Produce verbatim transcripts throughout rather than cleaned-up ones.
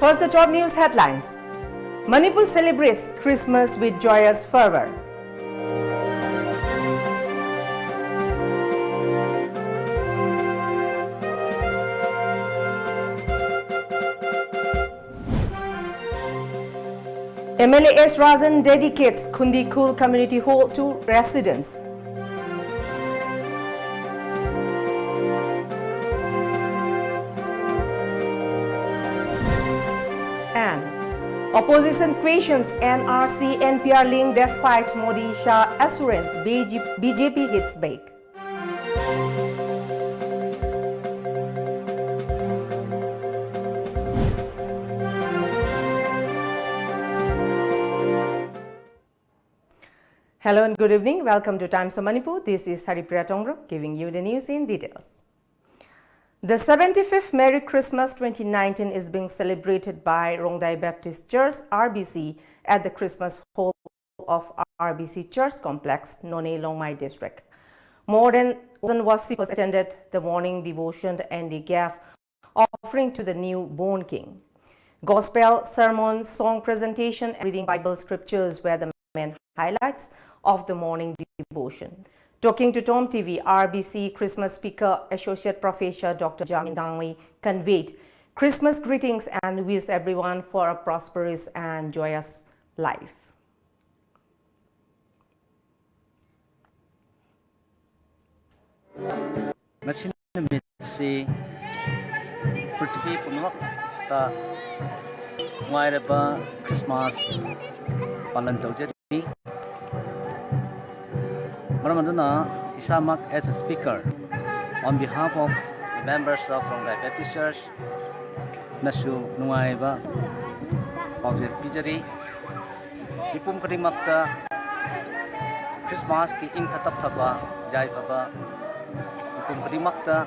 First, the top news headlines. Manipur celebrates Christmas with joyous fervor. M L A S Rajan dedicates Khundikul Community Hall to residents. And opposition questions N R C N P R link despite Modi Shah assurance, B J P hits back. Hello and good evening. Welcome to Times of Manipur. This is Haripriya Tongbrum giving you the news in details. The seventy-fifth Merry Christmas twenty nineteen is being celebrated by Rongdai Baptist Church, R B C, at the Christmas Hall of R B C Church Complex, Noney, Longmai District. More than one thousand worshippers attended the morning devotion and they gave offering to the newborn king. Gospel, sermon, song presentation, and reading Bible scriptures were the main highlights of the morning devotion. Talking to Tom T V, R B C Christmas speaker, Associate Professor Doctor Jamin Dangwi conveyed Christmas greetings and wished everyone for a prosperous and joyous life. ꯉꯁꯤ ꯅꯨꯃꯤꯠꯁꯤ ꯄ꯭ꯔꯤꯊꯤꯕꯤ ꯄꯨꯝꯅꯃꯛꯇ ꯅꯨꯡꯉꯥꯏꯔꯕ Christmas ꯄꯥꯂꯟ ꯇꯧꯖꯔꯤ꯫ ꯃꯔꯝ ꯑꯗꯨꯅ ꯏꯁꯥꯃꯛ as a speaker on behalf of the members of Rongdai Baptist Church ꯅꯁꯨ ꯅꯨꯡꯉꯥꯏꯕ ꯄꯥꯎꯖꯦꯜ ꯄꯤꯖꯔꯤ꯫ ꯃꯤꯄꯨꯝ ꯈꯨꯗꯤꯡꯃꯛꯇ ꯈ꯭ꯔꯤꯁꯃꯥꯁꯀꯤ ꯏꯪ ꯇꯞꯊꯕ ꯌꯥꯏꯐꯕ ꯃꯤꯄꯨꯝ ꯈꯨꯗꯤꯡꯃꯛꯇ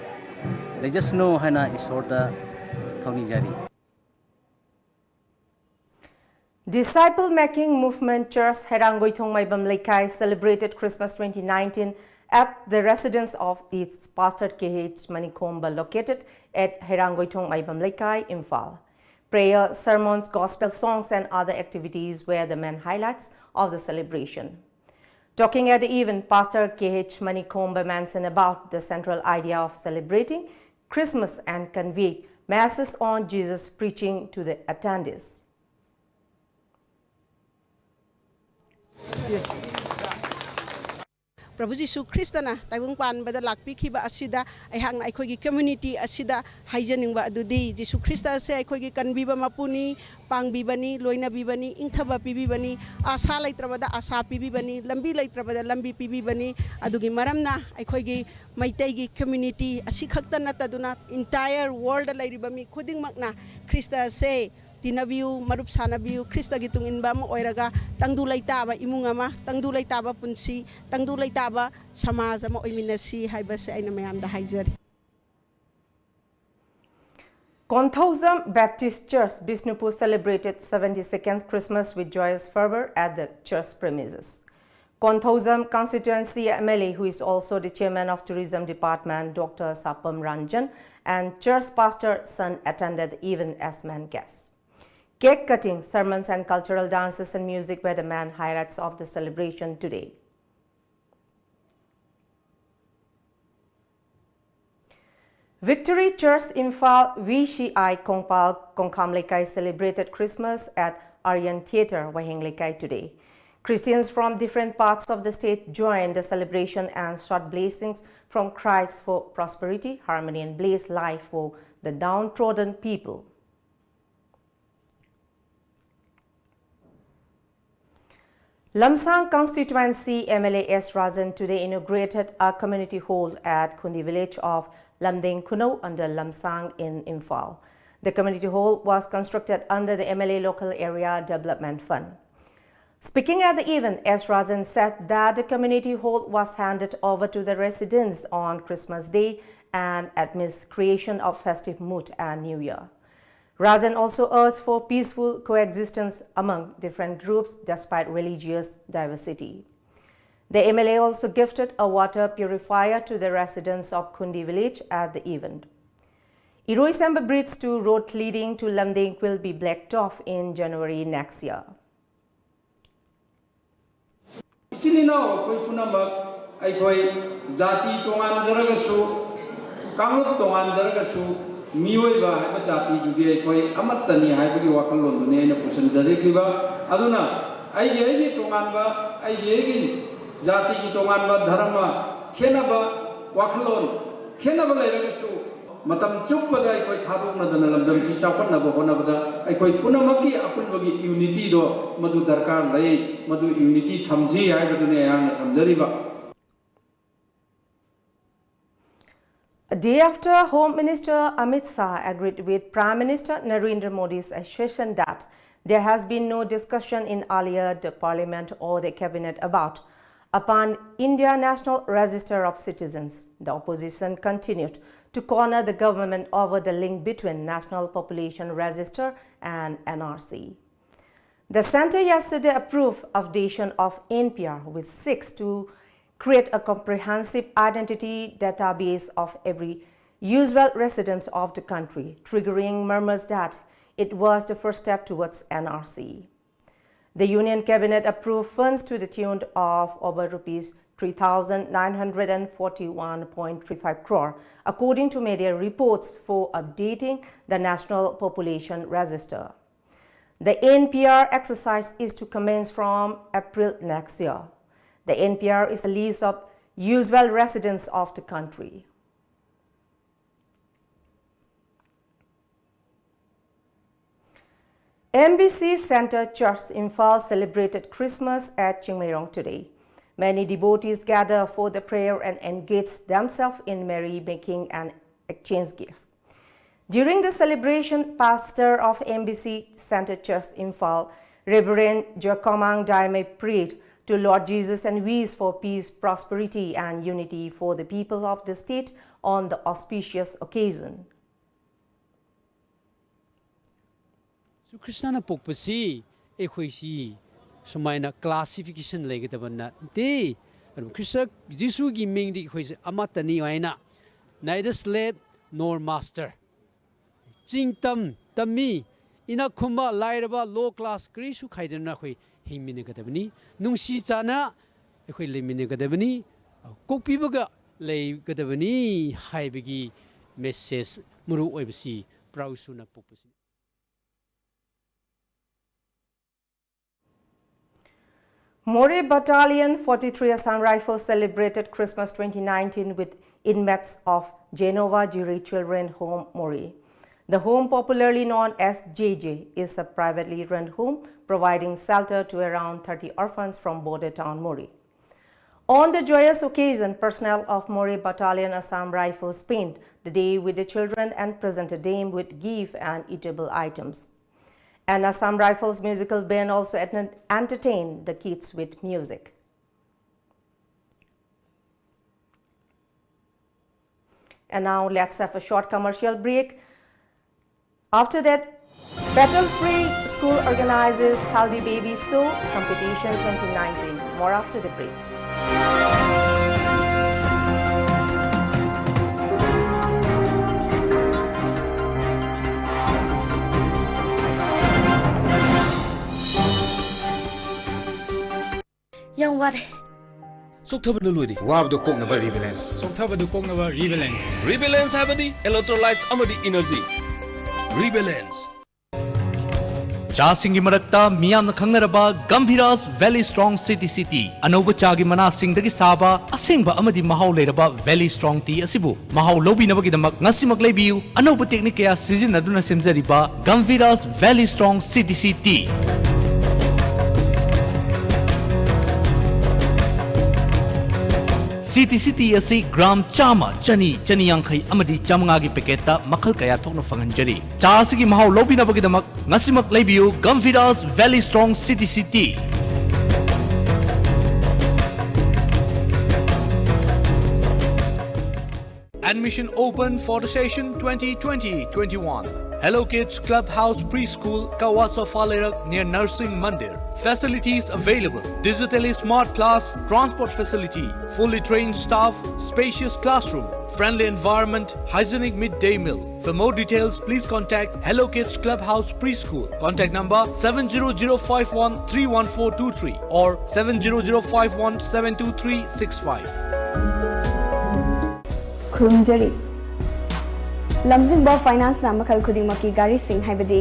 ꯂꯩꯖꯁꯅꯨ ꯍꯥꯏꯅ ꯏꯁꯣꯔꯗ ꯊꯧꯅꯤꯖꯔꯤ꯫ Disciple Making Movement Church, Heirang Goithong Maibam Leikai celebrated Christmas twenty nineteen at the residence of its pastor K H Manikomba, located at Heirang Goithong Maibam Leikai, Imphal. Prayer, sermons, gospel songs, and other activities were the main highlights of the celebration. Talking at the event, Pastor K H Manikomba mentioned about the central idea of celebrating Christmas and convey messages on Jesus preaching to the attendees. ꯄ꯭ꯔꯚꯨ ꯖꯤꯁꯨ ꯈ꯭ꯔꯤꯁꯇꯅ ꯇꯥꯏꯕꯪ ꯄꯥꯟꯕꯗ ꯂꯥꯛꯄꯤꯈꯤꯕ ꯑꯁꯤꯗ ꯑꯩꯍꯥꯛꯅ ꯑꯩꯈꯣꯏꯒꯤ community ꯑꯁꯤꯗ ꯍꯥꯏꯖꯅꯤꯡꯕ ꯑꯗꯨꯗꯤ, Jesus Christ ꯑꯁꯦ ꯑꯩꯈꯣꯏꯒꯤ ꯀꯟꯕꯤꯕ ꯃꯄꯨꯅꯤ, ꯄꯥꯡꯕꯤꯕꯅꯤ, ꯂꯣꯏꯅꯕꯤꯕꯅꯤ, ꯏꯪꯊꯕ ꯄꯤꯕꯤꯕꯅꯤ, ꯑꯥꯁꯥ ꯂꯩꯇ꯭ꯔꯕꯗ ꯑꯥꯁꯥ ꯄꯤꯕꯤꯕꯅꯤ, ꯂꯝꯕꯤ ꯂꯩꯇ꯭ꯔꯕꯗ ꯂꯝꯕꯤ ꯄꯤꯕꯤꯕꯅꯤ꯫ ꯑꯗꯨꯒꯤ ꯃꯔꯝꯅ ꯑꯩꯈꯣꯏꯒꯤ ꯃꯩꯇꯩꯒꯤ ꯀꯝꯃ꯭ꯌꯨꯅꯤꯇꯤ ꯑꯁꯤꯈꯛꯇ ꯅꯠꯇꯗꯨꯅ entire world ꯂꯩꯔꯤꯕ ꯃꯤ ꯈꯨꯗꯤꯡꯃꯛꯅ ꯈ꯭ꯔꯤꯁꯇ ꯑꯁꯦ ꯇꯤꯟꯅꯕꯤꯌꯨ, ꯃꯔꯨꯞ ꯁꯥꯟꯅꯕꯤꯌꯨ, ꯈ꯭ꯔꯤꯁꯇꯒꯤ ꯇꯨꯡ ꯏꯟꯕ ꯑꯃ ꯑꯣꯏꯔꯒ ꯇꯪꯗꯨ ꯂꯩꯇꯥꯕ ꯏꯃꯨꯡ ꯑꯃ, ꯇꯪꯗꯨ ꯂꯩꯇꯥꯕ ꯄꯨꯟꯁꯤ, ꯇꯪꯗꯨ ꯂꯩꯇꯥꯕ ꯁꯃꯥꯖ ꯑꯃ ꯑꯣꯏꯃꯤꯟꯅꯁꯤ ꯍꯥꯏꯕꯁꯦ ꯑꯩꯅ ꯃꯌꯥꯝꯗ ꯍꯥꯏꯖꯔꯤ꯫ Konthoujam Baptist Church, Bishnupur celebrated seventy-second Christmas with joyous fervor at the church premises. Konthoujam constituency M L A, who is also the chairman of Tourism Department, Doctor Sapam Ranjan, and church pastor son attended the event as main guests. Cake cutting, sermons and cultural dances and music were the main highlights of the celebration today. Victory Church Imphal V C I Kongpal Kongkham Lekai celebrated Christmas at Aryan Theatre, Waheng Lekai today. Christians from different parts of the state joined the celebration and sought blessings from Christ for prosperity, harmony and blessed life for the downtrodden people. Lamsang constituency M L A S Rajan today inaugurated a community hall at Khundi village of Lamdeng Khunou under Lamsang in Imphal. The community hall was constructed under the M L A Local Area Development Fund. Speaking at the event, S Rajan said that the community hall was handed over to the residents on Christmas Day and amidst creation of festive mood and New Year. Rajan also urged for peaceful coexistence among different groups despite religious diversity. The M L A also gifted a water purifier to the residents of Khundi village at the event. Iroisemba bridge to road leading to Lumding will be blacked off in January next year. ꯏꯆꯤꯜ ꯏꯅꯥꯎ ꯑꯩꯈꯣꯏ ꯄꯨꯝꯅꯃꯛ ꯑꯩꯈꯣꯏ ꯖꯥꯇꯤ ꯇꯣꯉꯥꯟꯖꯔꯒꯁꯨ, ꯀꯥꯡꯂꯨꯞ ꯇꯣꯉꯥꯟꯖꯔꯒꯁꯨ, ꯃꯤꯑꯣꯏꯕ ꯍꯥꯏꯕ ꯖꯥꯇꯤꯗꯨꯗꯤ ꯑꯩꯈꯣꯏ ꯑꯃꯠꯇꯅꯤ ꯍꯥꯏꯕꯒꯤ ꯋꯥꯈꯜꯂꯣꯟꯗꯨꯅꯤ ꯑꯩꯅ ꯄꯨꯁꯤꯟꯖꯔꯛꯂꯤꯕ꯫ ꯑꯗꯨꯅ ꯑꯩꯒꯤ ꯑꯩꯒꯤ ꯇꯣꯉꯥꯟꯕ, ꯑꯩꯒꯤ ꯑꯩꯒꯤ ꯖꯥꯇꯤꯒꯤ ꯇꯣꯉꯥꯟꯕ ꯙꯔꯃ ꯈꯦꯠꯅꯕ, ꯋꯥꯈꯜꯂꯣꯟ ꯈꯦꯠꯅꯕ ꯂꯩꯔꯒꯁꯨ, ꯃꯇꯝ ꯆꯨꯞꯄꯗ ꯑꯩꯈꯣꯏ ꯊꯥꯗꯣꯛꯅꯗꯅ ꯂꯝꯗꯝꯁꯤ ꯆꯥꯎꯈꯠꯅꯕ ꯍꯣꯠꯅꯕꯗ ꯑꯩꯈꯣꯏ ꯄꯨꯝꯅꯃꯛꯀꯤ ꯑꯄꯨꯟꯕꯒꯤ ꯌꯨꯅꯤꯇꯤꯗꯣ ꯃꯗꯨ ꯗꯔꯀꯥꯔ ꯂꯩ, ꯃꯗꯨ ꯌꯨꯅꯤꯇꯤ ꯊꯝꯁꯤ ꯍꯥꯏꯕꯗꯨꯅꯤ ꯑꯩꯍꯥꯛꯅ ꯊꯝꯖꯔꯤꯕ꯫ A day after, Home Minister Amit Shah agreed with Prime Minister Narendra Modi's assertion that there has been no discussion in earlier the parliament or the cabinet about a pan-India national register of citizens. The opposition continued to corner the government over the link between National Population Register and N R C. The centre yesterday approved updation of N P R, which seeks to create a comprehensive identity database of every usual resident of the country, triggering murmurs that it was the first step towards N R C. The Union Cabinet approved funds to the tune of over rupees three thousand nine hundred and forty-one point three five crore, according to media reports, for updating the National Population Register. The N P R exercise is to commence from April next year. The N P R is a list of usual residents of the country. M B C Centre Church Imphal celebrated Christmas at Chingmeirong today. Many devotees gather for the prayer and engage themselves in merry making and exchange gifts. During the celebration, Pastor of M B C Centre Church Imphal, Reverend Jokomang Daime prayed to Lord Jesus and wished for peace, prosperity and unity for the people of the state on the auspicious occasion. ꯈ꯭ꯔꯤꯁꯇꯥꯅ ꯄꯣꯛꯄꯁꯤ ꯑꯩꯈꯣꯏꯁꯤ ꯁꯨꯃꯥꯏꯅ classification ꯂꯩꯒꯗꯕ ꯅꯠꯇꯦ꯫ ꯑꯗꯨꯝ Christ ꯖꯤꯁꯨꯒꯤ ꯃꯤꯡꯗꯤ ꯑꯩꯈꯣꯏꯁꯦ ꯑꯃꯠꯇꯅꯤ ꯍꯥꯏꯅ, neither slave nor master, ꯆꯤꯡ ꯇꯝ ꯇꯝꯃꯤ, ꯏꯅꯥꯛ ꯈꯨꯟꯕ ꯂꯥꯏꯔꯕ, low class ꯀꯔꯤꯁꯨ ꯈꯥꯏꯗꯅ ꯑꯩꯈꯣꯏ ꯍꯤꯡꯃꯤꯟꯅꯒꯗꯕꯅꯤ, ꯅꯨꯡꯁꯤ ꯆꯥꯟꯅ ꯑꯩꯈꯣꯏ ꯂꯩꯃꯤꯟꯅꯒꯗꯕꯅꯤ, ꯀꯣꯛꯄꯤꯕꯒ ꯂꯩꯒꯗꯕꯅꯤ ꯍꯥꯏꯕꯒꯤ message ꯃꯔꯨ ꯑꯣꯏꯕꯁꯤ ꯄ꯭ꯔꯥꯎꯁꯨꯅ ꯄꯣꯛꯄꯁꯤꯅꯤ꯫ Moreh Battalion forty-three Assam Rifles celebrated Christmas twenty nineteen with inmates of Genova Jiri Children Home, Moreh. The home, popularly known as J J, is a privately run home providing shelter to around thirty orphans from border town Moreh. On the joyous occasion, personnel of Moreh Battalion Assam Rifles spent the day with the children and presented them with gift and eatable items. An Assam Rifles musical band also ent- entertained the kids with music. And now let's have a short commercial break. After that, Battle Free School organizes Healthy Baby Show Competition twenty nineteen. More after the break. ꯌꯥꯝ ꯋꯥꯔꯦ꯫ ꯆꯣꯛꯊꯕꯅ ꯂꯣꯏꯔꯦ꯫ ꯋꯥꯕꯗꯨ ꯀꯣꯛꯅꯕ ꯔꯤꯕꯦꯂꯦꯟꯁ꯫ ꯆꯣꯛꯊꯕꯗꯨ ꯀꯣꯛꯅꯕ ꯔꯤꯕꯦꯂꯦꯟꯁ꯫ ꯔꯤꯕꯦꯂꯦꯟꯁ ꯍꯥꯏꯕꯗꯤ electrolytes ꯑꯃꯗꯤ energy꯫ ꯔꯤꯕꯦꯂꯦꯟꯁ꯫ ꯆꯥꯁꯤꯡꯒꯤ ꯃꯔꯛꯇ ꯃꯤꯌꯥꯝꯅ ꯈꯪꯅꯔꯕ ꯒꯝꯚꯤꯔꯥꯁ very strong city city. ꯑꯅꯧꯕ ꯆꯥꯒꯤ ꯃꯅꯥꯁꯤꯡꯗꯒꯤ ꯁꯥꯕ ꯑꯁꯦꯡꯕ ꯑꯃꯗꯤ ꯃꯍꯥꯎ ꯂꯩꯔꯕ ꯚꯦꯂꯤ ꯁ꯭ꯇ꯭ꯔꯣꯡ ꯇꯤ ꯑꯁꯤꯕꯨ ꯃꯍꯥꯎ ꯂꯧꯕꯤꯅꯕꯒꯤꯗꯃꯛ ꯉꯁꯤꯃꯛ ꯂꯩꯕꯤꯌꯨ꯫ ꯑꯅꯧꯕ ꯇꯦꯛꯅꯤꯛ ꯀꯌꯥ ꯁꯤꯖꯤꯟꯅꯗꯨꯅ ꯁꯦꯝꯖꯔꯤꯕ Gambhiras very strong city city. City city ꯑꯁꯤ ꯒ꯭ꯔꯥꯝ ꯆꯥꯝꯃ, ꯆꯅꯤ, ꯆꯅꯤ ꯌꯥꯡꯈꯩ ꯑꯃꯗꯤ ꯆꯥꯃꯉꯥꯒꯤ ꯄꯦꯀꯦꯠꯇ ꯃꯈꯜ ꯀꯌꯥ ꯊꯣꯛꯅ ꯐꯪꯍꯟꯖꯔꯤ꯫ ꯆꯥ ꯑꯁꯤꯒꯤ ꯃꯍꯥꯎ ꯂꯧꯕꯤꯅꯕꯒꯤꯗꯃꯛ ꯉꯁꯤꯃꯛ ꯂꯩꯕꯤꯌꯨ Gambhiras very strong city city. Admission open for the session twenty twenty twenty-one. Hello Kids Clubhouse Preschool, Kawa Sofa Leirak, near Narsing Mandir. Facilities available: digitally smart class, transport facility, fully trained staff, spacious classroom, friendly environment, hygienic midday meal. For more details, please contact Hello Kids Clubhouse Preschool. Contact number seven zero zero five one three one four two three or seven zero zero five one seven two three six five. ꯈꯨꯔꯨꯝꯖꯔꯤ꯫ ꯂꯝꯖꯤꯡꯕ ꯐꯥꯏꯅꯥꯟꯁꯅ ꯃꯈꯜ ꯈꯨꯗꯤꯡꯃꯛꯀꯤ ꯒꯥꯔꯤꯁꯤꯡ, ꯍꯥꯏꯕꯗꯤ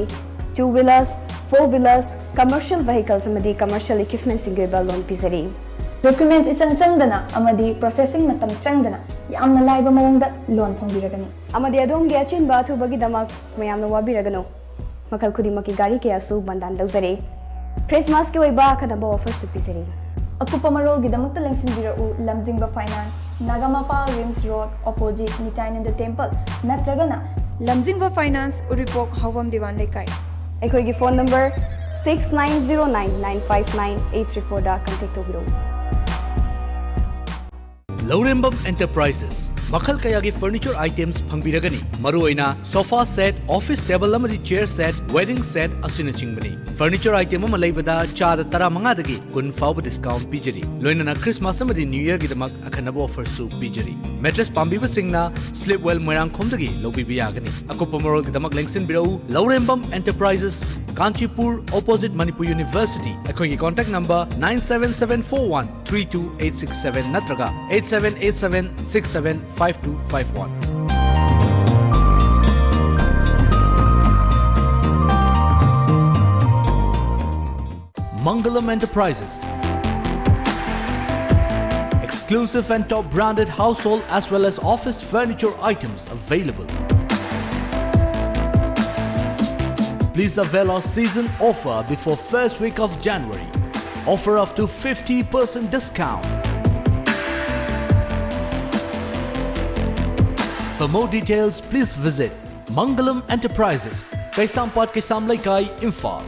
two wheelers, four wheelers, commercial vehicles ꯑꯃꯗꯤ commercial equipmentꯁꯤꯡꯒꯤ ꯑꯣꯏꯕ ꯂꯣꯟ ꯄꯤꯖꯔꯤ꯫ Documents ꯏꯆꯪ ꯆꯪꯗꯅ ꯑꯃꯗꯤ processing ꯃꯇꯝ ꯆꯪꯗꯅ ꯌꯥꯝꯅ ꯂꯥꯏꯕ ꯃꯑꯣꯡꯗ ꯂꯣꯟ ꯐꯪꯕꯤꯔꯒꯅꯤ꯫ ꯑꯃꯗꯤ ꯑꯗꯣꯝꯒꯤ ꯑꯆꯤꯟꯕ ꯑꯊꯨꯕꯒꯤꯗꯃꯛ ꯃꯌꯥꯝꯅ ꯋꯥꯕꯤꯔꯒꯅꯨ꯫ ꯃꯈꯜ ꯈꯨꯗꯤꯡꯃꯛꯀꯤ ꯒꯥꯔꯤ ꯀꯌꯥꯁꯨ ꯕꯟꯗꯥꯟ ꯂꯧꯖꯔꯤ꯫ ꯈ꯭ꯔꯤꯁꯃꯥꯁꯀꯤ ꯑꯣꯏꯕ ꯑꯈꯟꯅꯕ offerꯁꯨ ꯄꯤꯖꯔꯤ꯫ ꯑꯀꯨꯞꯄ ꯃꯔꯣꯜꯒꯤꯗꯃꯛꯇ ꯂꯦꯡꯁꯤꯟꯕꯤꯔꯛꯎ Lamjingba finance, Nagamapal RIMS road, opposite Nityananda temple, ꯅꯠꯇ꯭ꯔꯒꯅ ꯂꯝꯖꯤꯡꯕ ꯐꯥꯏꯅꯥꯟꯁ, ꯎꯔꯤꯄꯣꯛ, ꯍꯥꯎꯕꯝ ꯗꯤꯋꯥꯟ ꯂꯩꯀꯥꯏ꯫ ꯑꯩꯈꯣꯏꯒꯤ phone number six nine zero nine nine five nine eight three fourꯗ contact ꯇꯧꯕꯤꯔꯛꯎ꯫ ꯂꯧꯔꯦꯝꯕꯝ Enterprises ꯃꯈꯜ ꯀꯌꯥꯒꯤ furniture items ꯐꯪꯕꯤꯔꯒꯅꯤ, ꯃꯔꯨꯑꯣꯏꯅ sofa set, office table ꯑꯃꯗꯤ chair set, wedding set ꯑꯁꯤꯅꯆꯤꯡꯕꯅꯤ꯫ Furniture item ꯑꯃ ꯂꯩꯕꯗ ꯆꯥꯗ ꯇꯔꯥꯃꯉꯥꯗꯒꯤ ꯀꯨꯟ ꯐꯥꯎꯕ discount ꯄꯤꯖꯔꯤ꯫ ꯂꯣꯏꯅꯅ Christmas ꯑꯃꯗꯤ New Yearꯒꯤꯗꯃꯛ ꯑꯈꯟꯅꯕ offerꯁꯨ ꯄꯤꯖꯔꯤ꯫ Mattress ꯄꯥꯝꯕꯤꯕꯁꯤꯡꯅ Sleepwell ꯃꯣꯏꯔꯥꯡꯈꯣꯝꯗꯒꯤ ꯂꯧꯕꯤꯕ ꯌꯥꯒꯅꯤ꯫ ꯑꯀꯨꯞꯄ ꯃꯔꯣꯜꯒꯤꯗꯃꯛ ꯂꯦꯡꯁꯤꯟꯕꯤꯔꯛꯎ ꯂꯧꯔꯦꯝꯕꯝ Enterprises, Kanchipur, opposite Manipur University꯫ ꯑꯩꯈꯣꯏꯒꯤ contact number nine seven seven four one three two eight six seven ꯅꯠꯇ꯭ꯔꯒ eight seven eight seven six seven five two five one. Mangalam Enterprises. Exclusive and top branded household as well as office furniture items available. Please avail our season offer before first week of January. Offer up to fifty percent discount. For more details, please visit Mangalam Enterprises, Kaisampat, Kaisam Leikai, Imphal.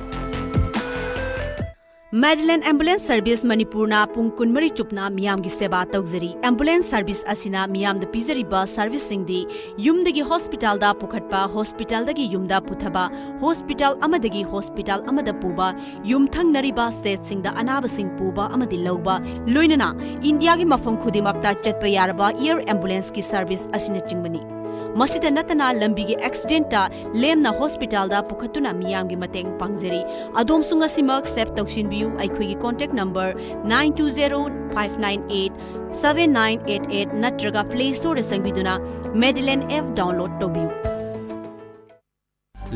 Madeline Ambulance Service ꯃꯅꯤꯄꯨꯔꯅ ꯄꯨꯡ ꯀꯨꯟꯃꯔꯤ ꯆꯨꯞꯅ ꯃꯤꯌꯥꯝꯒꯤ ꯁꯦꯕꯥ ꯇꯧꯖꯔꯤ꯫ Ambulance service ꯑꯁꯤꯅ ꯃꯤꯌꯥꯝꯗ ꯄꯤꯖꯔꯤꯕ serviceꯁꯤꯡꯗꯤ ꯌꯨꯝꯗꯒꯤ hospitalꯗ ꯄꯨꯈꯠꯄ, hospitalꯗꯒꯤ ꯌꯨꯝꯗ ꯄꯨꯊꯕ, hospital ꯑꯃꯗꯒꯤ hospital ꯑꯃꯗ ꯄꯨꯕ, ꯌꯨꯝꯊꯪꯅꯔꯤꯕ stateꯁꯤꯡꯗ ꯑꯅꯥꯕꯁꯤꯡ ꯄꯨꯕ ꯑꯃꯗꯤ ꯂꯧꯕ, ꯂꯣꯏꯅꯅ ꯏꯟꯗꯤꯌꯥꯒꯤ ꯃꯐꯝ ꯈꯨꯗꯤꯡꯃꯛꯇ ꯆꯠꯄ ꯌꯥꯔꯕ air ambulanceꯀꯤ service ꯑꯁꯤꯅꯆꯤꯡꯕꯅꯤ꯫ ꯃꯁꯤꯗ ꯅꯠꯇꯅ ꯂꯝꯕꯤꯒꯤ accidentꯇ ꯂꯦꯝꯅ hospitalꯗ ꯄꯨꯈꯠꯇꯨꯅ ꯃꯤꯌꯥꯝꯒꯤ ꯃꯇꯦꯡ ꯄꯥꯡꯖꯔꯤ꯫ ꯑꯗꯣꯝꯁꯨ ꯉꯁꯤꯃꯛ save ꯇꯧꯁꯤꯟꯕꯤꯌꯨ꯫ ꯑꯩꯈꯣꯏꯒꯤ contact number nine two zero five nine eight seven nine eight eight ꯅꯠꯇ꯭ꯔꯒ Play Storeꯗ ꯆꯪꯕꯤꯗꯨꯅ Madeline F download ꯇꯧꯕꯤꯌꯨ꯫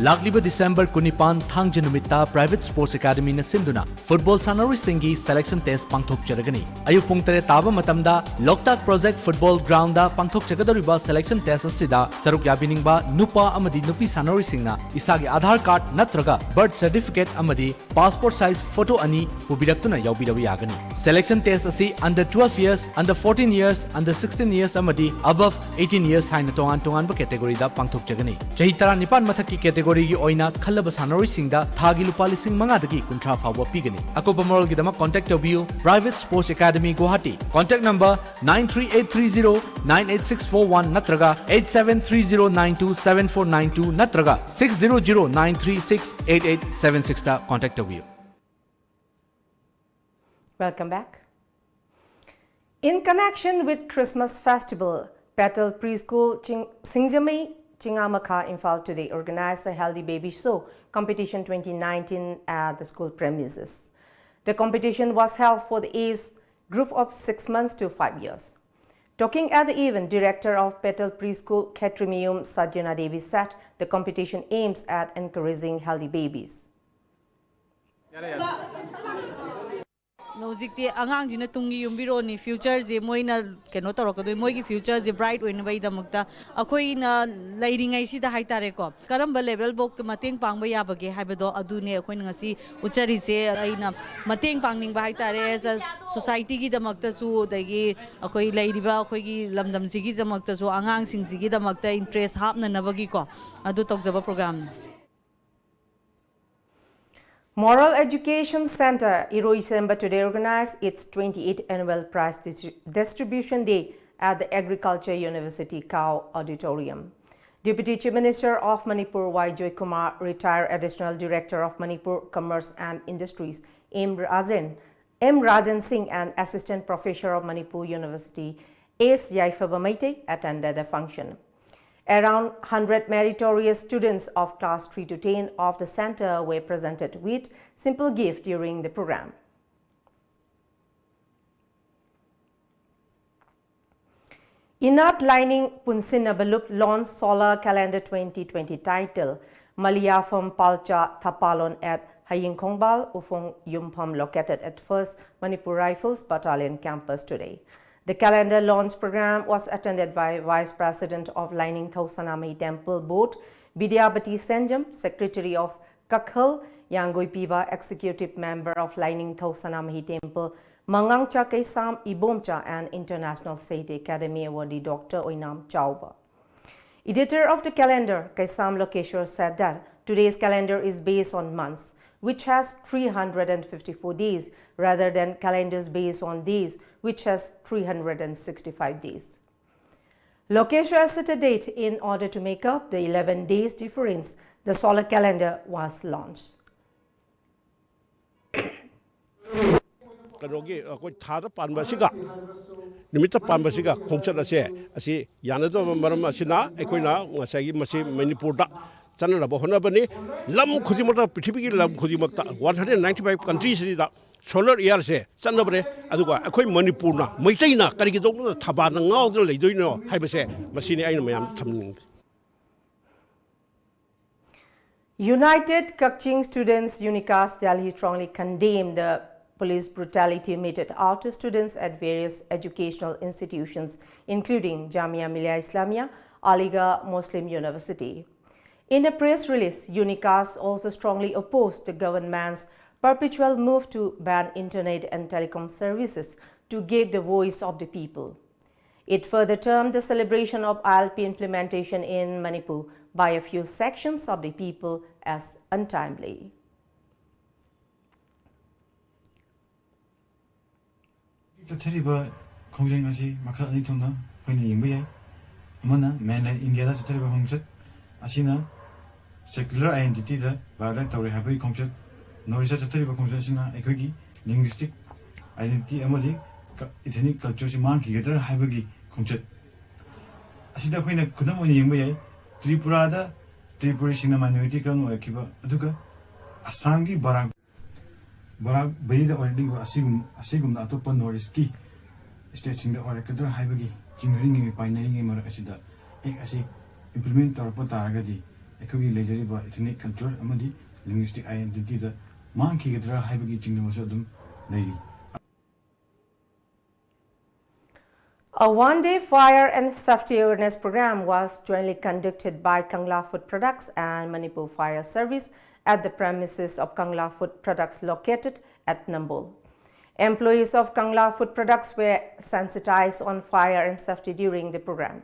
ꯂꯥꯛꯂꯤꯕ December ꯀꯨꯟꯅꯤꯄꯥꯟ ꯊꯥꯡꯖ ꯅꯨꯃꯤꯠꯇ Private Sports Academyꯅ ꯁꯤꯟꯗꯨꯅ football ꯁꯥꯟꯅꯔꯣꯏꯁꯤꯡꯒꯤ selection test ꯄꯥꯡꯊꯣꯛꯆꯔꯒꯅꯤ꯫ ꯑꯌꯨꯛ ꯄꯨꯡ ꯇꯔꯦꯠ ꯇꯥꯕ ꯃꯇꯝꯗ ꯂꯣꯛꯇꯥꯛ Project Football Groundꯗ ꯄꯥꯡꯊꯣꯛꯆꯒꯗꯧꯔꯤꯕ selection test ꯑꯁꯤꯗ ꯁꯔꯨꯛ ꯌꯥꯕꯤꯅꯤꯡꯕ ꯅꯨꯄꯥ ꯑꯃꯗꯤ ꯅꯨꯄꯤ ꯁꯥꯟꯅꯔꯣꯏꯁꯤꯡꯅ ꯏꯁꯥꯒꯤ Aadhaar card ꯅꯠꯇ꯭ꯔꯒ birth certificate ꯑꯃꯗꯤ passport size photo ꯑꯅꯤ ꯄꯨꯕꯤꯔꯛꯇꯨꯅ ꯌꯥꯎꯕꯤꯔꯕ ꯌꯥꯒꯅꯤ꯫ Selection test ꯑꯁꯤ under twelve years, under fourteen years, under sixteen years ꯑꯃꯗꯤ above eighteen years ꯍꯥꯏꯅ ꯇꯣꯉꯥꯟ ꯇꯣꯉꯥꯟꯕ categoryꯗ ꯄꯥꯡꯊꯣꯛꯆꯒꯅꯤ꯫ ꯆꯍꯤ ꯇꯔꯥꯅꯤꯄꯥꯟ ꯃꯊꯛꯀꯤ categoryꯒꯤ ꯑꯣꯏꯅ ꯈꯜꯂꯕ ꯁꯥꯟꯅꯔꯣꯏꯁꯤꯡꯗ ꯊꯥꯒꯤ ꯂꯨꯄꯥ ꯂꯤꯁꯤꯡ ꯃꯉꯥꯗꯒꯤ ꯀꯨꯟꯊ꯭ꯔꯥ ꯐꯥꯎꯕ ꯄꯤꯒꯅꯤ꯫ ꯑꯀꯨꯞꯄ ꯃꯔꯣꯜꯒꯤꯗꯃꯛ contact ꯇꯧꯕꯤꯌꯨ Private Sports Academy Guwahati, contact number nine three eight three zero nine eight six four one ꯅꯠꯇ꯭ꯔꯒ eight seven three zero nine two seven four nine two ꯅꯠꯇ꯭ꯔꯒ six zero zero nine three six eight eight seven sixꯇ contact ꯇꯧꯕꯤꯌꯨ꯫ Welcome back. In connection with Christmas festival, Petal Preschool Ching- Singjamei Chingamakha Imphal today organized a Healthy Baby Show competition twenty nineteen at the school premises. The competition was held for the age group of six months to five years. Talking at the event, director of Petal Preschool, Khetrimium Sajjana Devi said the competition aims at encouraging healthy babies. ꯍꯧꯖꯤꯛꯇꯤ ꯑꯉꯥꯡꯁꯤꯅ ꯇꯨꯡꯒꯤ ꯌꯨꯝꯕꯤꯔꯣꯜꯅꯤ, futureꯁꯦ ꯃꯣꯏꯅ ꯀꯩꯅꯣ ꯇꯧꯔꯛꯀꯗꯣꯏ, ꯃꯣꯏꯒꯤ futureꯁꯦ bright ꯑꯣꯏꯅꯕꯒꯤꯗꯃꯛꯇ ꯑꯩꯈꯣꯏꯅ ꯂꯩꯔꯤꯉꯩꯁꯤꯗ ꯍꯥꯏꯇꯥꯔꯦꯀꯣ, ꯀꯔꯝꯕ level ꯐꯥꯎ ꯃꯇꯦꯡ ꯄꯥꯡꯕ ꯌꯥꯕꯒꯦ ꯍꯥꯏꯕꯗꯣ ꯑꯗꯨꯅꯦ ꯑꯩꯈꯣꯏꯅ ꯉꯁꯤ ꯎꯠꯆꯔꯤꯁꯦ꯫ ꯑꯩꯅ ꯃꯇꯦꯡ ꯄꯥꯡꯅꯤꯡꯕ ꯍꯥꯏꯇꯥꯔꯦ, as a societyꯒꯤꯗꯃꯛꯇꯁꯨ, ꯑꯗꯒꯤ ꯑꯩꯈꯣꯏ ꯂꯩꯔꯤꯕ ꯑꯩꯈꯣꯏꯒꯤ ꯂꯝꯗꯝꯁꯤꯒꯤꯗꯃꯛꯇꯁꯨ, ꯑꯉꯥꯡꯁꯤꯡꯁꯤꯒꯤꯗꯃꯛꯇ interest ꯍꯥꯞꯅꯅꯕꯒꯤꯀꯣ, ꯑꯗꯨ ꯇꯧꯖꯕ programꯅꯤ꯫ Moral Education Center, Iroisemba, today organized its twenty-eighth Annual Prize Distri- Distribution Day at the Agriculture University Kau Auditorium. Deputy Chief Minister of Manipur Y Joy Kumar, retired Additional Director of Manipur Commerce and Industries M Rajan, M Rajan Singh, and Assistant Professor of Manipur University S Yaifaba Meitei attended the function. Around hundred meritorious students of class three to ten of the center were presented with simple gift during the program. Inath Laining Punsinna Balup launched Solar Calendar twenty twenty title Maliyafam Palcha Thapalon at Hayingkhongbal Ufong Yumpham, located at First Manipur Rifles Battalion campus today. The calendar launch program was attended by Vice President of Laining Thousanamei Temple Board, Bidyabati Senjam, Secretary of Kakhal, Yangui Piva, Executive Member of Laining Thousanamei Temple, Mangangcha Keisam Ibomcha, and International State Academy awardee Doctor Oinam Chauba. Editor of the calendar, Keisam Lokeshwar, said that today's calendar is based on months, which has three hundred fifty-four days, rather than calendars based on days, which has three hundred sixty-five days. Lokeshwar set a date in order to make up the eleven days difference. The solar calendar was launched. ꯀꯩꯅꯣꯒꯤ ꯑꯩꯈꯣꯏ ꯊꯥꯗ ꯄꯥꯟꯕ ꯑꯁꯤꯒ ꯅꯨꯃꯤꯠꯇ ꯄꯥꯟꯕꯁꯤꯒ ꯈꯣꯡꯆꯠ ꯑꯁꯦ ꯑꯁꯤ ꯌꯥꯅꯗꯕ ꯃꯔꯝ ꯑꯁꯤꯅ ꯑꯩꯈꯣꯏꯅ ꯉꯁꯥꯏꯒꯤ ꯃꯁꯤ ꯃꯅꯤꯄꯨꯔꯗ ꯆꯠꯅꯅꯕ ꯍꯣꯠꯅꯕꯅꯤ꯫ ꯂꯝ ꯈꯨꯗꯤꯡꯃꯛꯇ, ꯄ꯭ꯔꯤꯊꯤꯕꯤꯒꯤ ꯂꯝ ꯈꯨꯗꯤꯡꯃꯛꯇ, ꯋꯥꯟ ꯍꯟꯗ꯭ꯔꯦꯠ ꯅꯥꯏꯟꯇꯤ ꯐꯥꯏꯚ ꯀꯟꯇ꯭ꯔꯤꯁꯤꯗ ꯁꯣꯂꯔ ꯏꯌꯥꯔꯁꯦ ꯆꯠꯅꯕꯅꯦ꯫ ꯑꯗꯨꯒ ꯑꯩꯈꯣꯏ ꯃꯅꯤꯄꯨꯔꯅ, ꯃꯩꯇꯩꯅ ꯀꯔꯤꯒꯤꯗꯃꯛꯇ ꯊꯕꯥꯅ ꯉꯥꯎꯗꯅ ꯂꯩꯗꯣꯏꯅꯣ ꯍꯥꯏꯕꯁꯦ ꯃꯁꯤꯅꯤ ꯑꯩꯅ ꯃꯌꯥꯝꯗ ꯊꯝꯅꯤꯡꯕꯁꯦ꯫ United Kakching Students, UNICAS Delhi, strongly condemned the police brutality meted out to students at various educational institutions, including Jamia Millia Islamia, Aligarh Muslim University. In a press release, UNICAS also strongly opposed the government's perpetual move to ban internet and telecom services to gag the voice of the people. It further termed the celebration of I L P implementation in Manipur by a few sections of the people as untimely. ꯆꯠꯊꯔꯤꯕ ꯈꯣꯡꯖꯦꯜ ꯑꯁꯤ ꯃꯈꯜ ꯑꯅꯤ ꯊꯣꯛꯅ ꯑꯩꯈꯣꯏꯅ ꯌꯦꯡꯕ ꯌꯥꯏ꯫ ꯑꯃꯅ mainland India ꯗ ꯆꯠꯊꯔꯤꯕ ꯈꯣꯡꯆꯠ ꯑꯁꯤꯅ secular identity ꯗ violate ꯇꯧꯔꯦ ꯍꯥꯏꯕꯒꯤ ꯈꯣꯡꯆꯠ, North East ꯇ ꯆꯠꯊꯔꯤꯕ ꯈꯣꯡꯆꯠ ꯑꯁꯤꯅ ꯑꯩꯈꯣꯏꯒꯤ linguistic identity ꯑꯃꯗꯤ ethnic culture ꯁꯤ ꯃꯥꯡꯈꯤꯒꯗ꯭ꯔꯥ ꯍꯥꯏꯕꯒꯤ ꯈꯣꯡꯆꯠ꯫ ꯑꯁꯤꯗ ꯑꯩꯈꯣꯏꯅ ꯈꯨꯗꯝ ꯑꯣꯏꯅ ꯌꯦꯡꯕ ꯌꯥꯏ, ꯇ꯭ꯔꯤꯄꯨꯔꯥꯗ ꯇ꯭ꯔꯤꯄꯨꯔꯤꯁꯤꯡꯅ minority ꯀꯔꯝꯅ ꯑꯣꯏꯔꯛꯈꯤꯕ, ꯑꯗꯨꯒ ꯑꯁꯥꯝꯒꯤ ꯕꯔꯥꯛ ꯕꯔꯥꯛ ꯚꯦꯂꯤꯗ ꯑꯣꯏꯔꯛꯂꯤꯕ ꯑꯁꯤꯒꯨꯝ ꯑꯁꯤꯒꯨꯝꯅ ꯑꯇꯣꯞꯄ North East ꯀꯤ state ꯁꯤꯡꯗ ꯑꯣꯏꯔꯛꯀꯗ꯭ꯔꯥ ꯍꯥꯏꯕꯒꯤ ꯆꯤꯡꯅꯔꯤꯉꯩ ꯃꯤꯄꯥꯏꯅꯔꯤꯉꯩ ꯃꯔꯛ ꯑꯁꯤꯗ Act ꯑꯁꯤ implement ꯇꯧꯔꯛꯄ ꯇꯥꯔꯒꯗꯤ ꯑꯩꯈꯣꯏꯒꯤ ꯂꯩꯖꯔꯤꯕ ethnic culture ꯑꯃꯗꯤ linguistic identity ꯗ ꯃꯥꯡꯈꯤꯒꯗ꯭ꯔꯥ ꯍꯥꯏꯕꯒꯤ ꯆꯤꯡꯅꯕꯁꯨ ꯑꯗꯨꯝ ꯂꯩꯔꯤ꯫ A one-day fire and safety awareness program was jointly conducted by Kangla Food Products and Manipur Fire Service at the premises of Kangla Food Products located at Nambol. Employees of Kangla Food Products were sensitized on fire and safety during the program.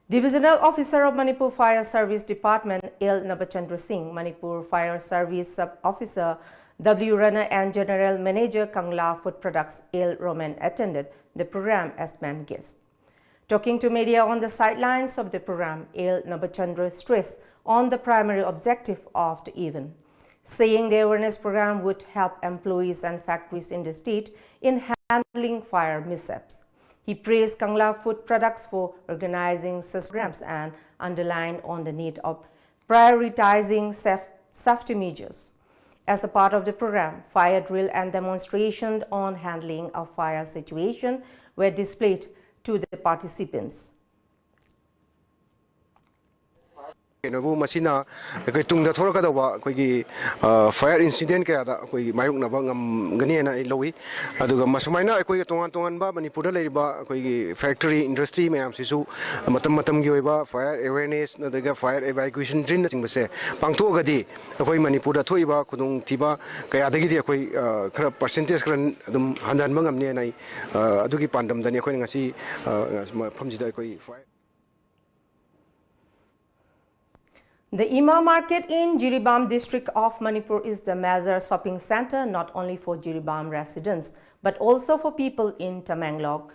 Divisional Officer of Manipur Fire Service Department, L Nabachandra Singh, Manipur Fire Service Sub Officer W Rana and General Manager Kangla Food Products, L Roman, attended the program as main guests. Talking to media on the sidelines of the program, L Nabachandra stressed on the primary objective of the event, saying the awareness program would help employees and factories in the state in handling fire mishaps. He praised Kangla Food Products for organizing such programs and underlined on the need of prioritizing saf- safety measures. As a part of the program, fire drill and demonstration on handling a fire situation were displayed to the participants. ꯀꯩꯅꯣꯕꯨ ꯃꯁꯤꯅ ꯑꯩꯈꯣꯏ ꯇꯨꯡꯗ ꯊꯣꯛꯂꯛꯀꯗꯧꯕ ꯑꯩꯈꯣꯏꯒꯤ fire incident ꯀꯌꯥꯗ ꯑꯩꯈꯣꯏꯒꯤ ꯃꯥꯌꯣꯛꯅꯕ ꯉꯝꯒꯅꯤ ꯍꯥꯏꯅ ꯑꯩ ꯂꯧꯏ꯫ ꯑꯗꯨꯒ ꯃꯁꯨꯃꯥꯏꯅ ꯑꯩꯈꯣꯏꯒꯤ ꯇꯣꯉꯥꯟ ꯇꯣꯉꯥꯟꯕ ꯃꯅꯤꯄꯨꯔꯗ ꯂꯩꯔꯤꯕ ꯑꯩꯈꯣꯏꯒꯤ factory industry ꯃꯌꯥꯝꯁꯤꯁꯨ ꯃꯇꯝ ꯃꯇꯝꯒꯤ ꯑꯣꯏꯕ fire awareness ꯅꯠꯇ꯭ꯔꯒ fire evacuation drill ꯅꯆꯤꯡꯕꯁꯦ ꯄꯥꯡꯊꯣꯛꯑꯒꯗꯤ ꯑꯩꯈꯣꯏ ꯃꯅꯤꯄꯨꯔꯗ ꯊꯣꯛꯏꯕ ꯈꯨꯗꯣꯡꯊꯤꯕ ꯀꯌꯥꯗꯒꯤꯗꯤ ꯑꯩꯈꯣꯏ ꯈꯔ percentage ꯈꯔ ꯑꯗꯨꯝ ꯍꯟꯊꯍꯟꯕ ꯉꯝꯅꯤ ꯍꯥꯏꯅ ꯑꯩ ꯑꯗꯨꯒꯤ ꯄꯥꯟꯗꯝꯗꯅꯤ ꯑꯩꯈꯣꯏꯅ ꯉꯁꯤ ꯃꯐꯝꯁꯤꯗ ꯑꯩꯈꯣꯏ fire The Ima Market in Jiribam district of Manipur is the major shopping center not only for Jiribam residents but also for people in Tamenglong,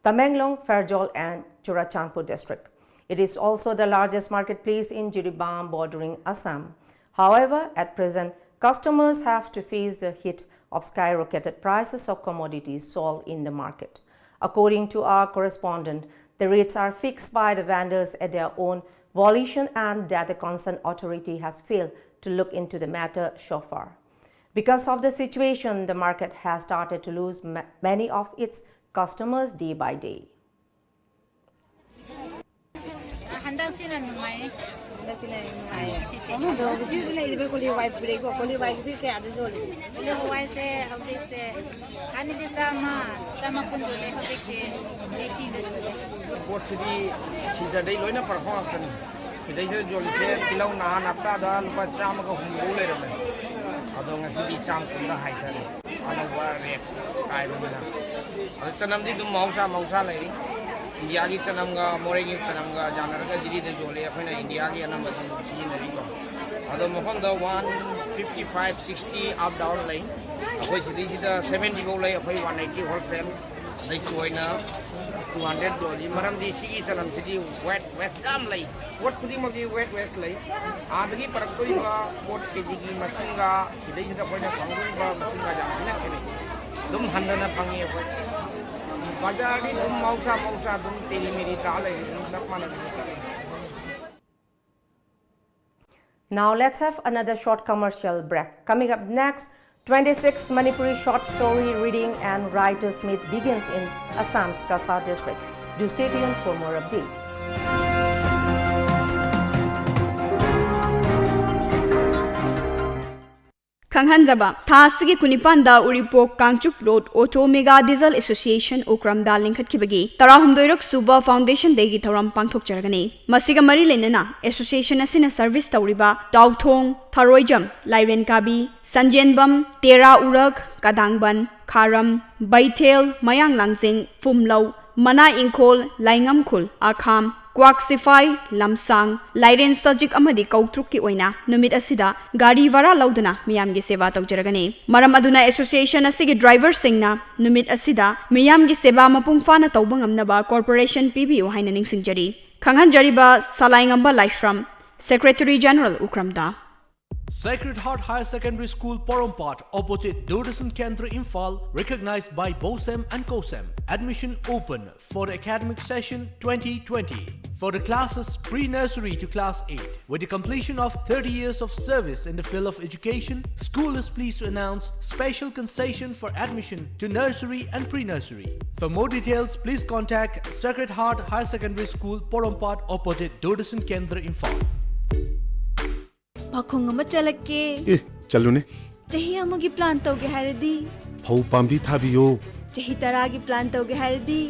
Tamenglong, Pherzawl and Churachandpur district. It is also the largest marketplace in Jiribam bordering Assam. However, at present, customers have to face the hit of skyrocketed prices of commodities sold in the market. According to our correspondent, the rates are fixed by the vendors at their own volition and that the concerned authority has failed to look into the matter so far. Because of the situation, the market has started to lose ma- many of its customers day by day. ꯍꯟꯗꯛꯁꯤꯅ ꯅꯨꯡꯉꯥꯏꯌꯦ꯫ ꯍꯟꯗꯛꯁꯤꯅ ꯅꯨꯡꯉꯥꯏꯌꯦ꯫ ꯑꯗꯣ ꯍꯧꯖꯤꯛ ꯍꯧꯖꯤꯛ ꯂꯩꯔꯤꯕ ꯀꯣꯂꯤ ꯍꯋꯥꯏ ꯄꯨꯔꯛꯏꯀꯣ꯫ ꯀꯣꯂꯤ ꯍꯋꯥꯏꯒꯤꯁꯦ ꯀꯌꯥꯗ ꯌꯣꯜꯂꯤ? ꯀꯣꯂꯤ ꯍꯋꯥꯏꯁꯦ ꯍꯧꯖꯤꯛꯁꯦ ꯍꯥꯟꯅꯗꯤ ꯆꯥꯝꯃ, ꯆꯥꯝꯃ ꯀꯨꯟ ꯌꯣꯜꯂꯦ, ꯍꯧꯖꯤꯛꯇꯤ ꯑꯩꯠꯇꯤꯗ ꯌꯣꯜꯂꯦ꯫ ꯄꯣꯠꯁꯤꯗꯤ ꯁꯤꯖꯗꯩ ꯂꯣꯏꯅ ꯄꯨꯔꯛꯄ ꯉꯥꯛꯇꯅꯤ꯫ ꯁꯤꯗꯩꯁꯤꯗ ꯌꯣꯜꯂꯤꯁꯦ ꯇꯤꯜꯍꯧ ꯅꯍꯥꯟ ꯍꯞꯇꯥꯗ ꯂꯨꯄꯥ ꯆꯥꯝꯃꯒ ꯍꯨꯝꯐꯨ ꯂꯩꯔꯝꯃꯦ, ꯑꯗꯣ ꯉꯁꯤꯗꯤ ꯆꯥꯝ ꯀꯨꯟꯗ ꯍꯥꯏꯊꯔꯦ꯫ ꯑꯅꯧꯕ ꯔꯦꯠ ꯀꯥꯏꯕꯅꯤꯅ꯫ ꯑꯗꯣ ꯆꯅꯝꯗꯤ ꯑꯗꯨꯝ ꯃꯍꯧꯁꯥ ꯃꯍꯧꯁꯥ ꯂꯩꯔꯤ꯫ ꯏꯟꯗꯤꯌꯥꯒꯤ ꯆꯅꯝꯒ ꯃꯣꯔꯦꯒꯤ ꯆꯅꯝꯒ ꯌꯥꯅꯔꯒ ꯗꯤꯜꯂꯤꯗ ꯌꯣꯜꯂꯤ꯫ ꯑꯩꯈꯣꯏꯅ ꯏꯟꯗꯤꯌꯥꯒꯤ ꯑꯅꯝꯕ ꯑꯗꯨꯝ ꯁꯤꯖꯤꯟꯅꯔꯤꯀꯣ꯫ ꯑꯗꯣ ꯃꯐꯝꯗ one fifty five, sixty up down ꯂꯩ꯫ ꯑꯩꯈꯣꯏ ꯁꯤꯗꯩꯁꯤꯗ ꯁꯕꯦꯟꯇꯤ ꯐꯥꯎ ꯂꯩ꯫ ꯑꯩꯈꯣꯏ ꯋꯥꯟ ꯑꯩꯠꯇꯤ ꯍꯣꯜꯁꯦꯜ꯫ ꯑꯗꯩ ꯆꯣꯏꯅ ꯇꯨ ꯍꯟꯗ꯭ꯔꯦꯠ ꯌꯣꯜꯂꯤ꯫ ꯃꯔꯝꯗꯤ ꯁꯤꯒꯤ ꯆꯅꯝꯁꯤꯗꯤ ꯋꯦꯠ ꯋꯦꯁ ꯌꯥꯝ ꯂꯩ꯫ ꯄꯣꯠ ꯈꯨꯗꯤꯡꯃꯛꯀꯤ ꯋꯦꯠ ꯋꯦꯁ ꯂꯩ꯫ ꯑꯥꯗꯒꯤ ꯄꯨꯔꯛꯇꯣꯔꯤꯕ ꯄꯣꯠ ꯀꯦꯖꯤꯒꯤ ꯃꯁꯤꯡꯒ ꯁꯤꯗꯩꯁꯤꯗ ꯑꯩꯈꯣꯏꯅ ꯐꯪꯗꯣꯔꯤꯕ ꯃꯁꯤꯡꯒ ꯌꯥꯝ ꯊꯤꯅ ꯈꯦꯠꯅꯩ꯫ ꯑꯗꯨꯝ ꯍꯟꯊꯅ ꯐꯪꯉꯤ ꯑꯩꯈꯣꯏ꯫ ꯕꯖꯥꯔꯗꯤ ꯑꯗꯨꯝ ꯃꯍꯧꯁꯥ ꯃꯍꯧꯁꯥ ꯑꯗꯨꯝ ꯇꯦꯔꯤ ꯃꯦꯔꯤ ꯇꯥ ꯂꯩꯔꯤ, ꯑꯗꯨꯝ ꯆꯞ ꯃꯥꯟꯅꯗꯅ ꯆꯠꯂꯤ꯫ Now let's have another short commercial break. Coming up next, twenty-sixth Manipuri short story reading and writers meet begins in Assam's Kasa district. Do stay tuned for more updates. ꯈꯪꯍꯟꯖꯕ, ꯊꯥ ꯑꯁꯤꯒꯤ ꯀꯨꯟꯅꯤꯄꯥꯟꯗ Uripok Kangchup road auto mega diesel association ꯎꯀ꯭ꯔꯝꯗ ꯂꯤꯡꯈꯠꯈꯤꯕꯒꯤ ꯇꯔꯥꯍꯨꯝꯗꯣꯏꯔꯛ ꯁꯨꯕ foundation ꯗꯦꯒꯤ ꯊꯧꯔꯝ ꯄꯥꯡꯊꯣꯛꯆꯔꯒꯅꯤ꯫ ꯃꯁꯤꯒ ꯃꯔꯤ ꯂꯩꯅꯅ ꯑꯦꯁꯣꯁꯤꯌꯦꯁꯟ ꯑꯁꯤꯅ ꯁꯔꯚꯤꯁ ꯇꯧꯔꯤꯕ ꯇꯥꯎꯊꯣꯡ, ꯊꯔꯣꯏꯖꯝ, ꯂꯥꯏꯔꯦꯟꯀꯥꯕꯤ, ꯁꯟꯖꯦꯟꯕꯝ, ꯇꯦꯔꯥ ꯎꯔꯛ, ꯀꯗꯥꯡꯕꯟ, ꯈꯥꯔꯝ, ꯕꯩꯊꯦꯜ, ꯃꯌꯥꯡ ꯂꯥꯡꯖꯤꯡ, ꯐꯨꯝꯂꯧ, ꯃꯅꯥ ꯏꯪꯈꯣꯜ, ꯂꯥꯏꯉꯝꯈꯨꯜ, ꯑꯈꯥꯝ, ꯀ꯭ꯋꯥꯛ ꯁꯤꯐꯥꯏ, ꯂꯝꯁꯥꯡ, ꯂꯥꯏꯔꯦꯟ ꯁꯖꯤꯛ ꯑꯃꯗꯤ ꯀꯧꯇ꯭ꯔꯨꯛꯀꯤ ꯑꯣꯏꯅ ꯅꯨꯃꯤꯠ ꯑꯁꯤꯗ ꯒꯥꯔꯤ ꯚꯔꯥ ꯂꯧꯗꯨꯅ ꯃꯤꯌꯥꯝꯒꯤ ꯁꯦꯕꯥ ꯇꯧꯖꯔꯒꯅꯤ꯫ ꯃꯔꯝ ꯑꯗꯨꯅ association ꯑꯁꯤꯒꯤ driverꯁꯤꯡꯅ ꯅꯨꯃꯤꯠ ꯑꯁꯤꯗ ꯃꯤꯌꯥꯝꯒꯤ ꯁꯦꯕꯥ ꯃꯄꯨꯡ ꯐꯥꯅ ꯇꯧꯕ ꯉꯝꯅꯕ corporation ꯄꯤꯕꯤꯌꯨ ꯍꯥꯏꯅ ꯅꯤꯡꯁꯤꯡꯖꯔꯤ꯫ ꯈꯪꯍꯟꯖꯔꯤꯕ ꯁꯂꯥꯏꯉꯝꯕ ꯂꯥꯏꯁ꯭ꯔꯝ, Secretary General, ꯎꯈ꯭ꯔꯝꯗ꯫ Sacred Heart Higher Secondary School, Porompat, opposite Doordarshan Kendra, Imphal, recognized by BOSEM and COSEM. Admission open for the academic session twenty twenty. For the classes pre-nursery to class eight, with the completion of thirty years of service in the field of education, school is pleased to announce special concession for admission to nursery and pre-nursery. For more details, please contact Sacred Heart Higher Secondary School, Porompat, opposite Doordarshan Kendra, Imphal. ꯄꯥꯈꯣꯡ ꯑꯃ ꯆꯠꯂꯛꯀꯦ꯫ ꯑꯦ, ꯆꯠꯂꯨꯅꯦ꯫ ꯆꯍꯤ ꯑꯃꯒꯤ plan ꯇꯧꯒꯦ ꯍꯥꯏꯔꯗꯤ? ꯐꯧ ꯄꯥꯝꯕꯤ ꯊꯥꯕꯤꯌꯣ꯫ ꯆꯍꯤ ꯇꯔꯥꯒꯤ plan ꯇꯧꯒꯦ ꯍꯥꯏꯔꯗꯤ?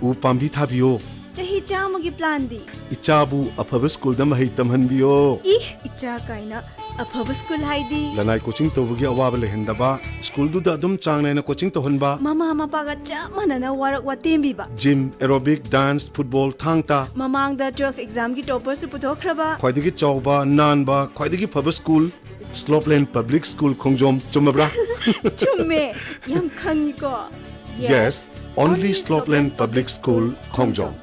ꯎ ꯄꯥꯝꯕꯤ ꯊꯥꯕꯤꯌꯣ꯫ ꯆꯍꯤ ꯆꯥꯝꯃꯒꯤ planꯗꯤ? ꯏꯆꯥꯕꯨ ꯑꯐꯕ schoolꯗ ꯃꯍꯩ ꯇꯝꯍꯟꯕꯤꯌꯣ꯫ ꯏ, ꯏꯆꯥ ꯀꯥꯏꯅ꯫ ꯑꯐꯕ school ꯍꯥꯏꯗꯤ? ꯂꯅꯥꯏ coaching ꯇꯧꯕꯒꯤ ꯑꯋꯥꯕ ꯂꯩꯍꯟꯗꯕ, schoolꯗꯨꯗ ꯑꯗꯨꯝ ꯆꯥꯡ ꯅꯥꯏꯅ coaching ꯇꯧꯍꯟꯕ꯫ ꯃꯃꯥ ꯃꯄꯥꯒ ꯆꯞ ꯃꯥꯟꯅꯅ work ꯋꯥꯇꯦꯝꯕꯤꯕ꯫ Gym, aerobic, dance, football, ꯊꯥꯡ ꯇꯥ꯫ ꯃꯃꯥꯡꯗ twelve examꯒꯤ topperꯁꯨ ꯄꯨꯊꯣꯛꯈ꯭ꯔꯕ꯫ ꯈ꯭ꯋꯥꯏꯗꯒꯤ ꯆꯥꯎꯕ, ꯅꯥꯟꯕ, ꯈ꯭ꯋꯥꯏꯗꯒꯤ ꯐꯕ school, Slopeland Public School, ꯈꯣꯡꯖꯣꯝ꯫ ꯆꯨꯝꯃꯕ꯭ꯔꯥ? ꯆꯨꯝꯃꯦ, ꯌꯥꯝ ꯈꯪꯉꯤꯀꯣ꯫ Yes, only Slopeland Public School, Khongjom.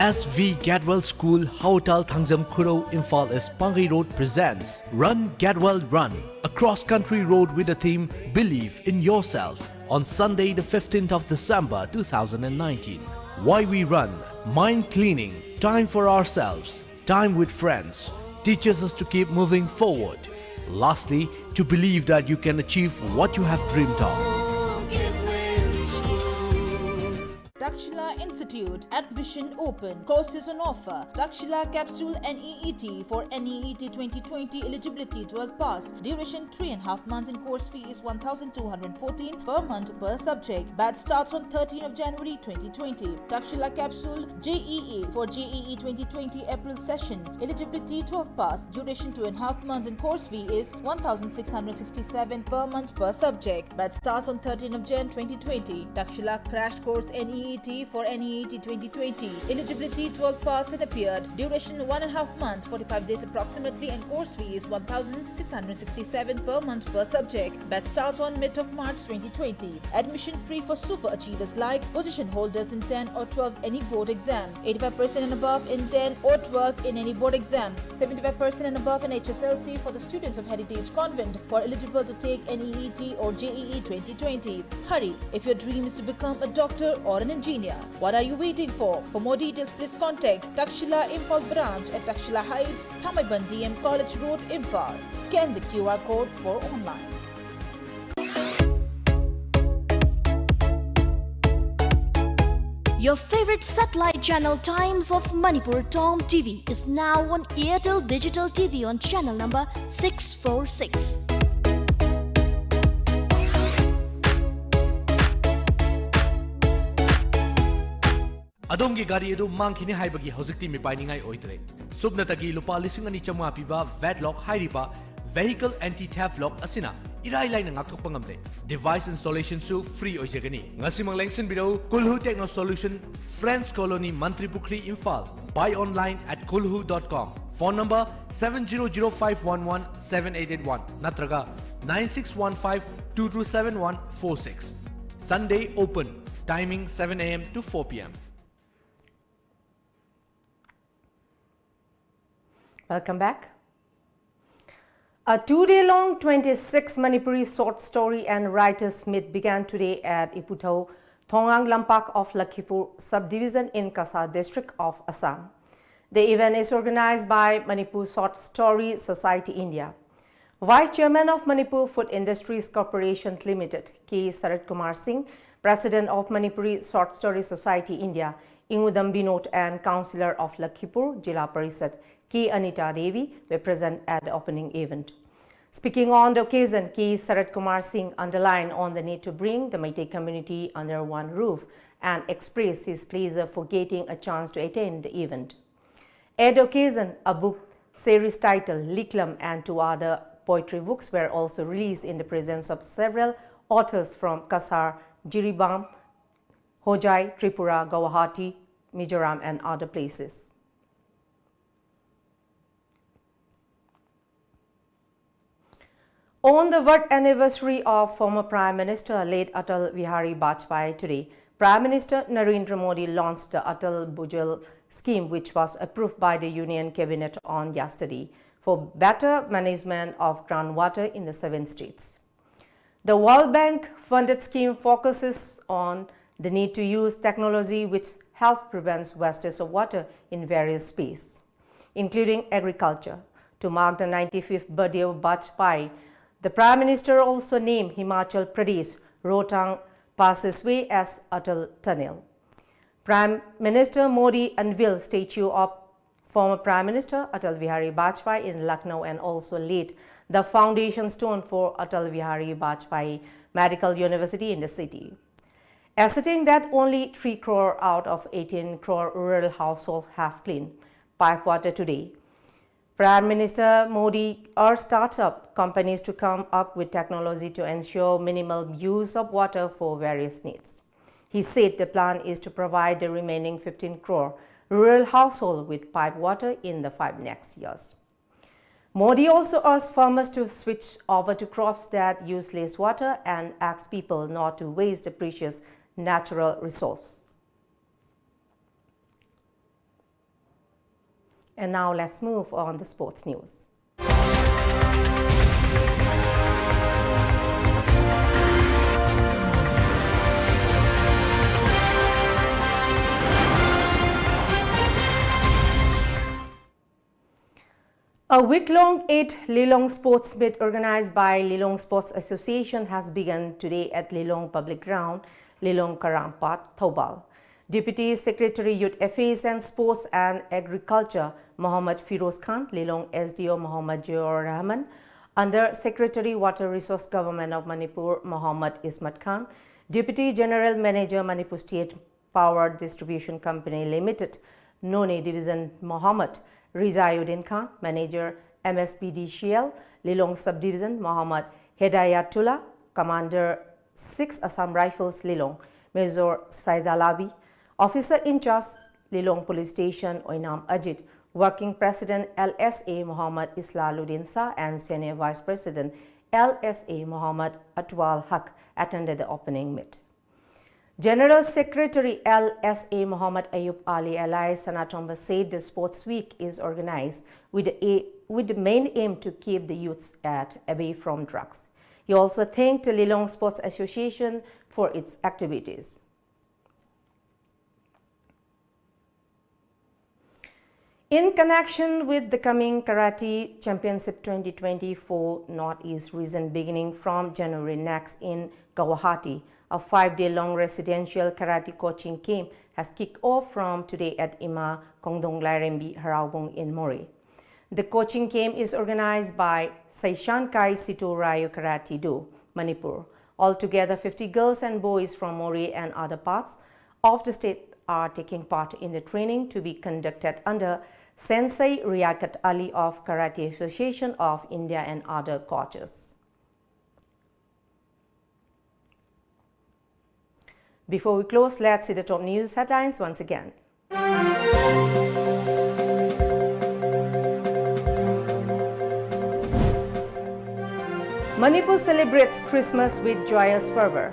S V Gatwell School, Haotal, Thangjam Khurou, Imphal East, Pangai Road presents Run Gatwell Run, a cross-country road with the theme Believe in Yourself, on Sunday, the fifteenth of December two thousand and nineteen. Why we run? Mind cleaning, time for ourselves, time with friends, teaches us to keep moving forward. Lastly, to believe that you can achieve what you have dreamed of. Doctor Takshila Institute, admission open, courses on offer. Takshila capsule N E E T for N E E T twenty twenty, eligibility twelve pass, duration three and a half months and course fee is one thousand two hundred fourteen per month per subject. Batch starts on thirteenth of January twenty twenty. Takshila capsule J E E for J E E twenty twenty April session, eligibility twelve pass, duration two and a half months and course fee is one thousand six hundred sixty-seven per month per subject. Batch starts on thirteenth of Jan twenty twenty. Takshila Crash Course N E E T for N E E T twenty twenty. Eligibility twelve pass and appeared. Duration one and a half months, forty-five days approximately, and course fee is one thousand six hundred sixty-seven per month per subject. Batch starts on mid of March twenty twenty. Admission free for super achievers like position holders in ten or twelve any board exam. Eighty-five percent and above in ten or twelve in any board exam. Seventy-five percent and above in H S L C for the students of Heritage Convent who are eligible to take N E E T or J E E twenty twenty. Hurry, if your dream is to become a doctor or an engineer, what are you waiting for? For more details, please contact Takshila Imphal Branch at Takshila Heights, Thamaiban D M College Road, Imphal. Scan the Q R code for online. Your favorite satellite channel Times of Manipur, Tom T V, is now on Airtel Digital T V on channel number six four six. ꯑꯗꯣꯝꯒꯤ ꯒꯥꯔꯤ ꯑꯗꯨ ꯃꯥꯡꯈꯤꯅꯤ ꯍꯥꯏꯕꯒꯤ ꯍꯧꯖꯤꯛꯇꯤ ꯃꯤꯄꯥꯏꯅꯤꯡꯉꯥꯏ ꯑꯣꯏꯗ꯭ꯔꯦ꯫ ꯁꯨꯞꯅꯇꯒꯤ ꯂꯨꯄꯥ ꯂꯤꯁꯤꯡ ꯑꯅꯤ ꯆꯥꯝꯃꯉꯥ ꯄꯤꯕ ꯚꯦꯠ ꯂꯣꯛ ꯍꯥꯏꯔꯤꯕ vehicle anti theft lock ꯑꯁꯤꯅ ꯏꯔꯥꯏ ꯂꯥꯏꯅ ꯉꯥꯛꯊꯣꯛꯄ ꯉꯝꯂꯦ꯫ Device installation ꯁꯨ free ꯑꯣꯏꯖꯒꯅꯤ꯫ ꯉꯁꯤꯃꯛ ꯂꯦꯡꯁꯤꯟꯕꯤꯔꯛꯎ Kulhu Techno Solution, Friends Colony, ꯃꯟꯇ꯭ꯔꯤ ꯄꯨꯈ꯭ꯔꯤ, Imphal. Buy online at kulhu dot com. Phone number seven zero zero five one one seven eight eight one ꯅꯠꯇ꯭ꯔꯒ nine six one five two two seven one four six. Sunday open, timing seven A M to four P M. Welcome back. A two-day-long twenty-six Manipuri short story and writers meet began today at Iputhou Thongang Lampak of Lakhipur subdivision in Kasa district of Assam. The event is organized by Manipur Short Story Society India. Vice Chairman of Manipur Food Industries Corporation Limited, K Sarat Kumar Singh, President of Manipuri Short Story Society India, Ingudam Binod, and Councillor of Lakhipur Zilla Parishad, K Anita Devi, were present at the opening event. Speaking on the occasion, K Sarat Kumar Singh underlined on the need to bring the Meitei community under one roof and expressed his pleasure for getting a chance to attend the event. At the occasion, a book series titled Liklam and two other poetry books were also released in the presence of several authors from Cachar, Jiribam, Hojai, Tripura, Guwahati, Mizoram, and other places. On the birth anniversary of former Prime Minister late Atal Bihari Vajpayee today, Prime Minister Narendra Modi launched the Atal Bhujal scheme, which was approved by the Union Cabinet on yesterday, for better management of groundwater in the seven states. The World Bank funded scheme focuses on the need to use technology which helps prevent wastage of water in various spaces, including agriculture. To mark the ninety-fifth birthday of Vajpayee, the Prime Minister also named Himachal Pradesh Rohtang Passageway as Atal Tunnel. Prime Minister Modi unveiled statue of former Prime Minister Atal Bihari Vajpayee in Lucknow and also laid the foundation stone for Atal Bihari Vajpayee Medical University in the city. Asserting that only three crore out of eighteen crore rural households have clean pipe water today, Prime Minister Modi urged startup companies to come up with technology to ensure minimal use of water for various needs. He said the plan is to provide the remaining fifteen crore rural households with pipe water in the five next years. Modi also urged farmers to switch over to crops that use less water and asked people not to waste the precious natural resource. And now let's move on the sports news. A week-long eighth Lilong Sports Meet organized by Lilong Sports Association has begun today at Lilong Public Ground, Lilong Karangpat, Thoubal. Deputy Secretary Youth Affairs and Sports and Agriculture Mohammad Firoz Khan, Lilong S D O Mohammad Ziaur Rahman, Under Secretary Water Resource Government of Manipur Mohammad Ismat Khan, Deputy General Manager Manipur State Power Distribution Company Limited, Noney Division Mohammad Rizayuddin Khan, Manager M S P D C L, Lilong Subdivision Mohammad Hedayatullah, Commander six Assam Rifles Lilong, Major Saidalabi, Officer in Charge Lilong Police Station Oinam Ajit, Working President L S A Mohammad Islaluddin Shah and Senior Vice President L S A Mohammad Atwal Haq attended the opening meet. General Secretary L S A Mohammad Ayub Ali alias Sanatomba said the Sports Week is organized with, a, with the main aim to keep the youths at away from drugs. He also thanked the Lilong Sports Association for its activities. In connection with the coming Karate Championship twenty twenty-four Northeast region beginning from January next in Guwahati, a five-day-long residential karate coaching camp has kicked off from today at Ima Kongdong Lairembi Haraobung in Moreh. The coaching camp is organized by Seishan Kai Sito Ryu Karate Do, Manipur. Altogether, fifty girls and boys from Moreh and other parts of the state are taking part in the training to be conducted under Sensei Riakat Ali of Karate Association of India and other coaches. Before we close, let's see the top news headlines once again. Manipur celebrates Christmas with joyous fervor.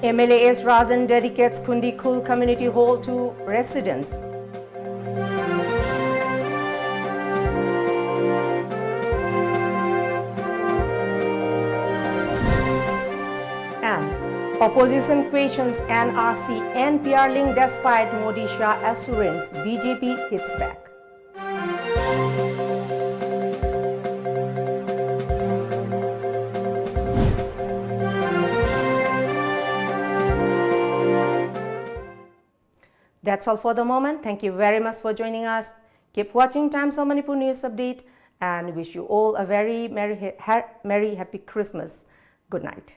M L A S Rajan dedicates Khundi Khul Community Hall to residents. Opposition questions N R C, N P R link despite Modi Shah assurance, B J P hits back. That's all for the moment. Thank you very much for joining us. Keep watching Times of Manipur News Update and wish you all a very merry, ha- merry happy Christmas. Good night.